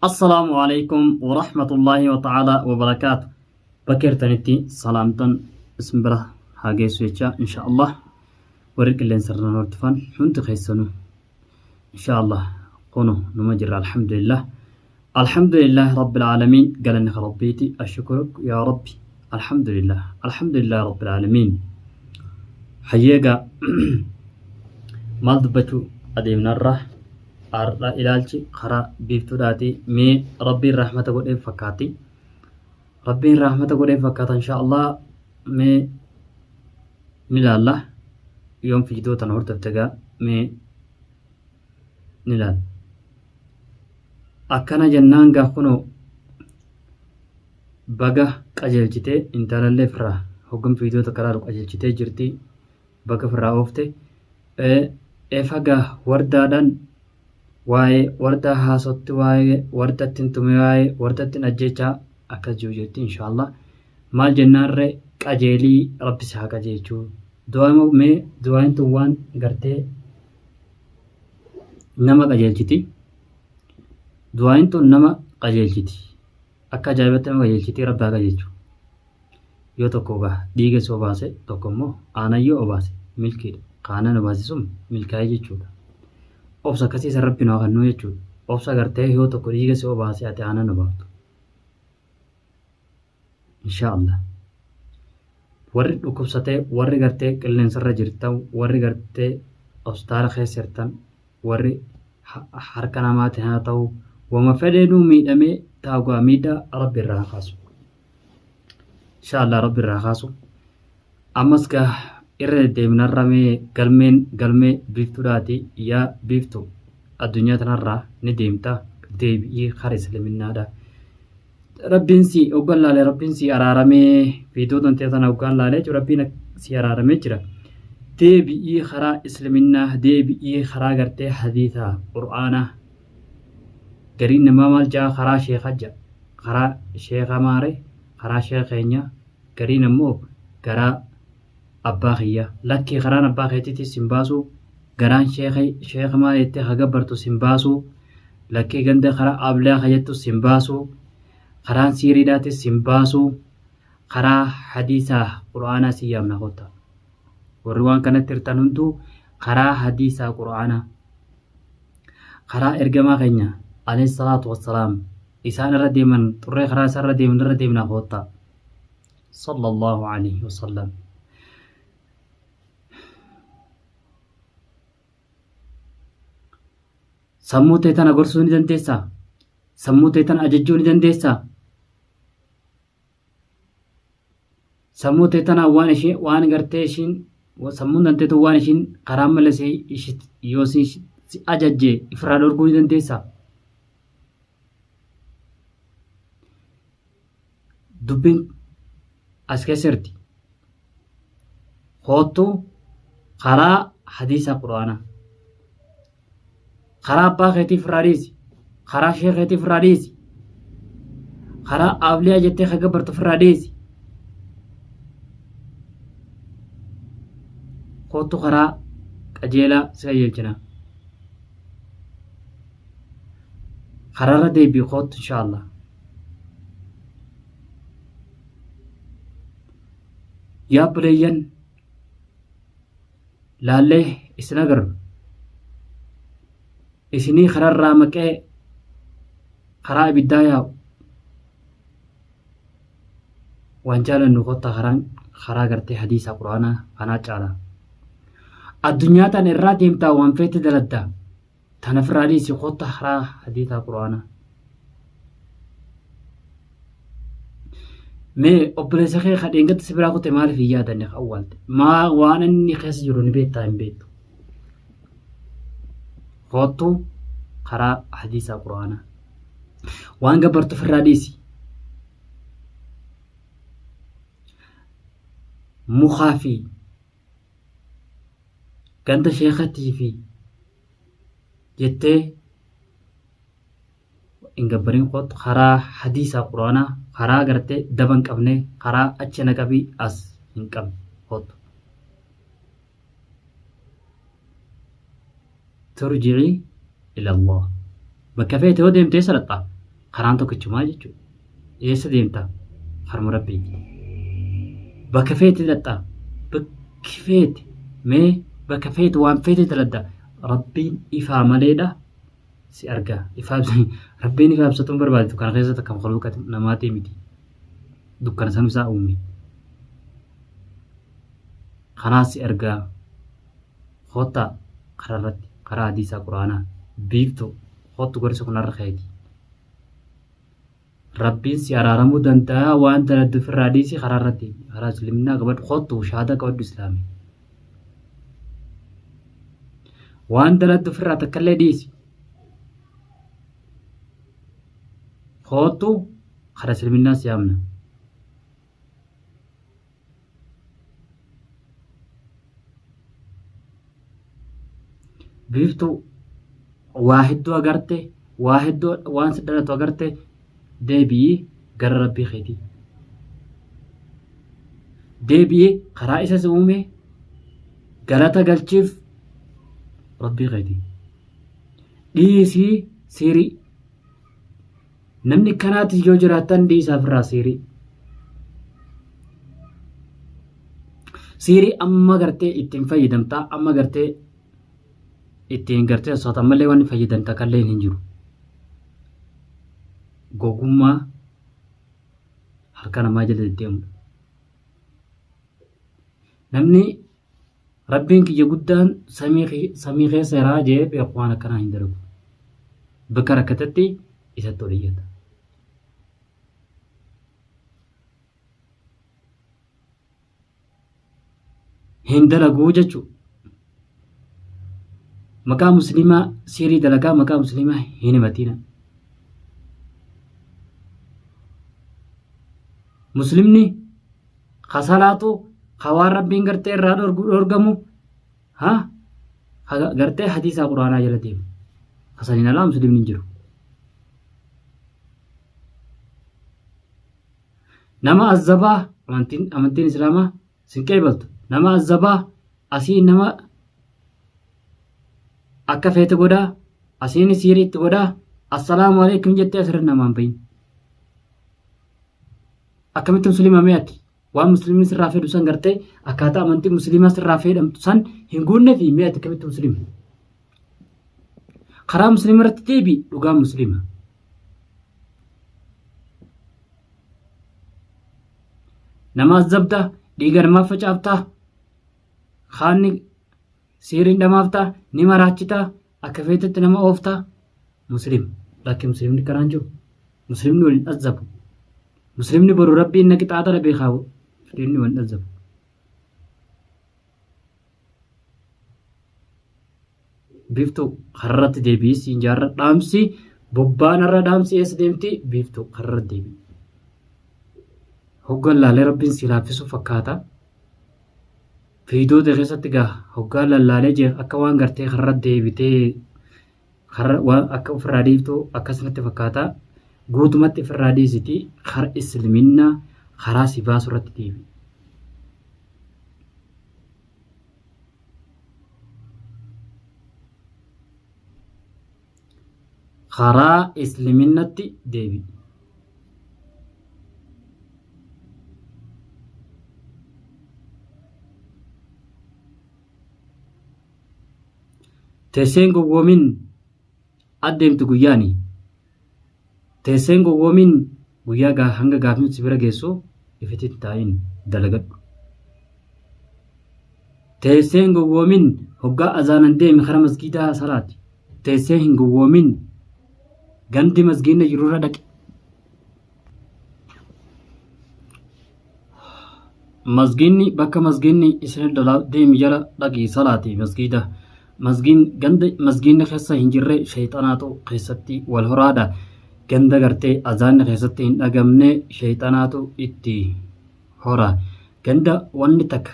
Assalaamu alaikum warahmatullaahi wa ta'ala wa barakaatu. Bakka jirtanitti salaamtan isin bira haa geessu jecha insha Allah warri qilleensa irra hordofan hundi keessanuu insha Allah kunu numa jirra alhamdulillah. Alhamdulillah rabbil aalamiin galanni ka rabbiiti ashkuruk yaa rabbi alhamdulillah alhamdulillah rabbil aalamiin. Hayyeegaa maal dubbachuu adeemnarra Har'a ilaalchi karaa biiftuudhaati. Mee Rabbiin rahmata godheef fakkaatti. Rabbiin rahmata godheef fakkaata insha Allah. Mee ni ilaalla. Yoom fiidoo tana hordofte egaa mee ni ilaalla. Akkana jennaan gaa kunoo baga qajeelchitee intalallee firraa hoggam fiidoo takka ilaalu qajeelchitee jirti. Baga firraa oofte. Efa gaa wardaadhaan waa'ee wardaa haasotti waa'ee wardattin tume waa'ee wardattin ajjeechaa akkas jiru jetti inshaallah. Maal jennaarre qajeelii rabbi si haa qajeelchu. Du'aa mee du'aayin tun waan gartee nama qajeelchiti. Du'aayin tun nama qajeelchiti. Akka ajaa'ibatti nama qajeelchiti rabbi haa qajeelchu. Yoo tokko gaa dhiiga si obaase tokko immoo aanan yoo obaase milkiidha. Ka aanan obaase sun milkaa'e jechuudha. Obsa akkasii san rabbi nu haa kennuu jechuudha. Obsa gartee yoo tokko dhiiga si obaase ati aanan obaaftu. Inshaa Allah. Warri dhukkubsatee warri gartee qilleensarra jirtan warri gartee hospitaala keessa jirtan warri harka namaatiin haa ta'u wama fedheenuu miidhamee taa'u miidhaa rabbi irraa haa kaasu. Inshallah rabbi irraa kaasu. Ammas gaa irra deddeebinarra mee galmeen galmee biiftuudhaati yaa biiftu addunyaa tanarraa ni deemta deebi'ii kara islaminnaadha. Rabbiin si hoggaan laale rabbiin si araaramee viidiyoo tantee tana hoggaan laalee jiru rabbiin si araaramee jira. Deebi'ii karaa islaminnaa deebi'ii karaa gartee hadiisaa qur'aanaa gariin namaa maal ja'a karaa sheekaa ja'a. Karaa sheeka maare karaa sheeka keenya gariin ammoo garaa abbaa kiyya lakkii karaan abbaa keetiitis sin baasuu garaan sheeka sheeka maal jettee ka gabbartu sin baasuu lakkii ganda karaa ablaa ka jettu sin baasuu karaan siiriidhaatis sin baasuu karaa hadiisaa qur'aanaa si yaamna kotta warri waan kanatti hirtan hunduu karaa hadiisaa qur'aanaa karaa ergamaa keenya alayhi salaatu wassalaam isaan irra deeman xurree karaa isaan irra deeman irra deemnaa koottaa sallallahu alayhi wasallam sammuu tee tana gorsuu ni dandeessaa sammuu tee tana ajajjuu ni dandeessaa Sammuu tee tanaan waan ishee waan gartee ishiin sammuun tanteetu waan ishiin karaa malee si yoo si si ajajje ifirraa dhorkuu ni dandeessaa? Dubbiin as keessa jirti. Koottu karaa hadiisa quraanaa. Karaa abbaa keetii ofirraa dhiisi. Karaa sheekh keetii ofirraa dhiisi. Karaa awliyaa jettee ka gabbartu ofirraa dhiisi. Koottu karaa qajeelaa si qajeelchina. Karaarra deebi'i koottu inshaallah. Yaa obboleeyyan laallee isin agarru. Isinii kararraa maqee karaa ibiddaa yaa'u waan jaalannu kottaa karaan karaa gartee hadiisa quraanaa kanaa caalaa. Addunyaa tana irraa deemtaa waan feete daladdaa. Tana ofirraa dhiisi kottaa karaa hadiisa quraanaa. Mee obboleessa kee ka dheengadda si biraa kute maaliif hin yaadanne ka awwaalte? Maa waan inni keessa jiru ni beektaa hin beektu. Koottu karaa hadiisaa quraanaa. Waan gabbartu ofirraa dhiisi. Mukaa fi ganda sheekatii fi jettee hin gabbarin koottu karaa hadiisaa quraanaa karaa gartee daba hin qabne karaa achi na qabii as hin qabne koottu. Turji'i ila Allah. Bakka feete yoo deemte eessa dhaqxa? Karaan tokkichumaa jechuudha. Eessa deemta? Harma Rabbiiti. Bakka feete dhaqxa. Bakki feete mee bakka feete waan feete daladda. Rabbiin ifaa maleedha si arga. Ifaa Rabbiin ifaa ibsatuun barbaadu kana keessatti akka makluuqa namaatii miti. Dukkana san isaa uume. Kanaas si argaa. Kottaa karaa irratti karaa hadiisaa quraanaa biiftuu kottu gorsa kun harka keeti. Rabbiin si araaramuu danda'a waan daladdu ofirraa dhiisi karaa irratti karaa isliminaa qabadhu kottu shahaadaa qabadhu islaami. Waan daladdu ofirraa takkallee dhiisi. Kottu karaa isliminaa si yaamna. Biiftuu waa hedduu agarte, waa hedduu waan si dhalatu agarte deebi'ii gara rabbii keetii. Deebi'ii karaa isa si uume galata galchiif rabbii keetii. Dhiisii siirii. Namni kanaatti yoo jiraattan dhiisaa ofirraa siirii. Siirii amma gartee ittiin fayyadamtaa amma gartee ittiin gartee sosoota malee wanni fayyadamta kalleen hin jiru. Gogummaa harka namaa jala deddeemudha. Namni Rabbiin kiyya guddaan samii keessa jiraa jee beeku waan akkanaa hin dalagu. Bakka rakkatetti isatti ol iyyata. Hin dalaguu jechuudha. Maqaa musliimaa siirii dalagaa maqaa musliimaa hin himatina. Muslimni ka salaatu ka waan rabbiin gartee irraa dhorgu dhorgamu ha ka gartee hadiisaa quraanaa jala deemu ka saniin alaa muslimni hin jiru. Nama azzabaa amantiin amantiin islaamaa sin qeebaltu nama azzabaa asii nama akka feete godhaa asiin siirii itti godhaa assalaamu alaikum jettee asirra namaan bahin. Akkamitti muslima mee ati? Waan muslimni sirraa fedhu san gartee akkaataa amantii muslimaa sirraa fedhamtu san hin guunne fi mee ati akkamitti muslima? Karaa muslima irratti deebi dhugaa muslima. Nama azabda dhiiga namaa facaafta kaanni siiriin dhamaafta ni maraachita akka feetetti nama oofta muslim lakki muslimni karaan jiru. Muslimni wal hin azzabu. Muslimni boru rabbiin na qixaaxa dha beekaa muslimni wal hin azzabu. Biiftuu kararratti deebi'i siin jaarra dhaamsi bobbaan irra dhaamsi eessa deemti biiftuu kararratti deebi'i. Hoggan laalee rabbiin si laaffisuu fakkaata. Viidiyoo keessatti gaa hoggaan lallaalee jee akka waan gartee kararra deebitee Karra waan akka ofirraa dhiiftu akkas natti fakkaata. Guutumatti ofirraa dhiisiti kara isliminnaa karaa si baasu irratti deebi. Karaa isliminnatti deebi. Teessee hin gowwoomin addeemtu guyyaani. Teessee hin gowwoomin guyyaa gaa hanga gaafni si bira geessu ifitti hin taa'in dalagadhu. Teessee hin gowwoomin hoggaa azaanan deemi kara masgiidaa salaati. Teessee hin gowwoomin gandi masgiinna jirurra dhaqi. Masgiinni bakka masgiinni isin deemi jala dhaqii salaati masgiida. Masgiin ganda masgiinni keessa hin jirre sheexanaatu keessatti wal horaadha. Ganda gartee azaanni keessatti hin dhagamne sheexanaatu itti hora. Ganda wanni takka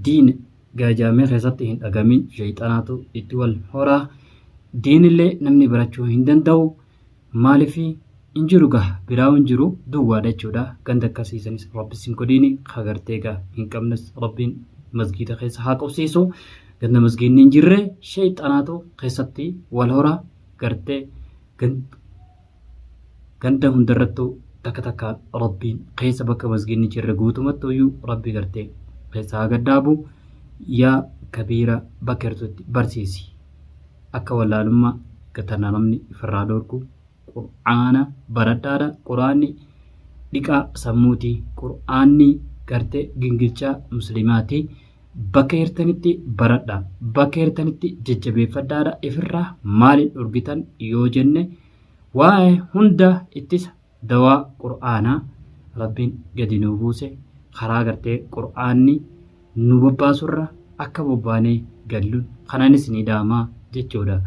diin gaajaamee keessatti hin dhagamin sheexanaatu itti wal hora. Diinillee namni barachuu hin danda'u. Maaliif hin jiru gaa biraa hin jiru duwwaadha jechuudha ganda akkasii sanis rabbi sin godhiini ka gartee gaa hin qabnes rabbiin masgiida keessa haa qubsiisu ganda masgiidni hin jirre sheexanaatu keessatti wal hora gartee Ganda hundarrattuu takka takkaan Rabbiin keessa bakka masgiidni jirre guutumattuuyyuu Rabbi gartee keessa haa gaddaabu. Yaa kabiira bakka jirtutti barsiisi. Akka wallaalummaa tana namni ifirraa dhoorku Qur'aana baradhaadha. Qur'aanni dhiqaa sammuuti. Qur'aanni gartee gingilchaa muslimaati. Bakka jirtanitti baradhaa. Bakka jirtanitti jajjabeeffadhaadha. Ifirraa maaliin dhorgitan yoo jenne waa'ee hunda ittisa dawaa Qur'aanaa Rabbiin gadi nuu buuse karaa gartee Qur'aanni nu bobbaasurra akka bobbaanee galluun kananis ni dhaamaa jechuudha.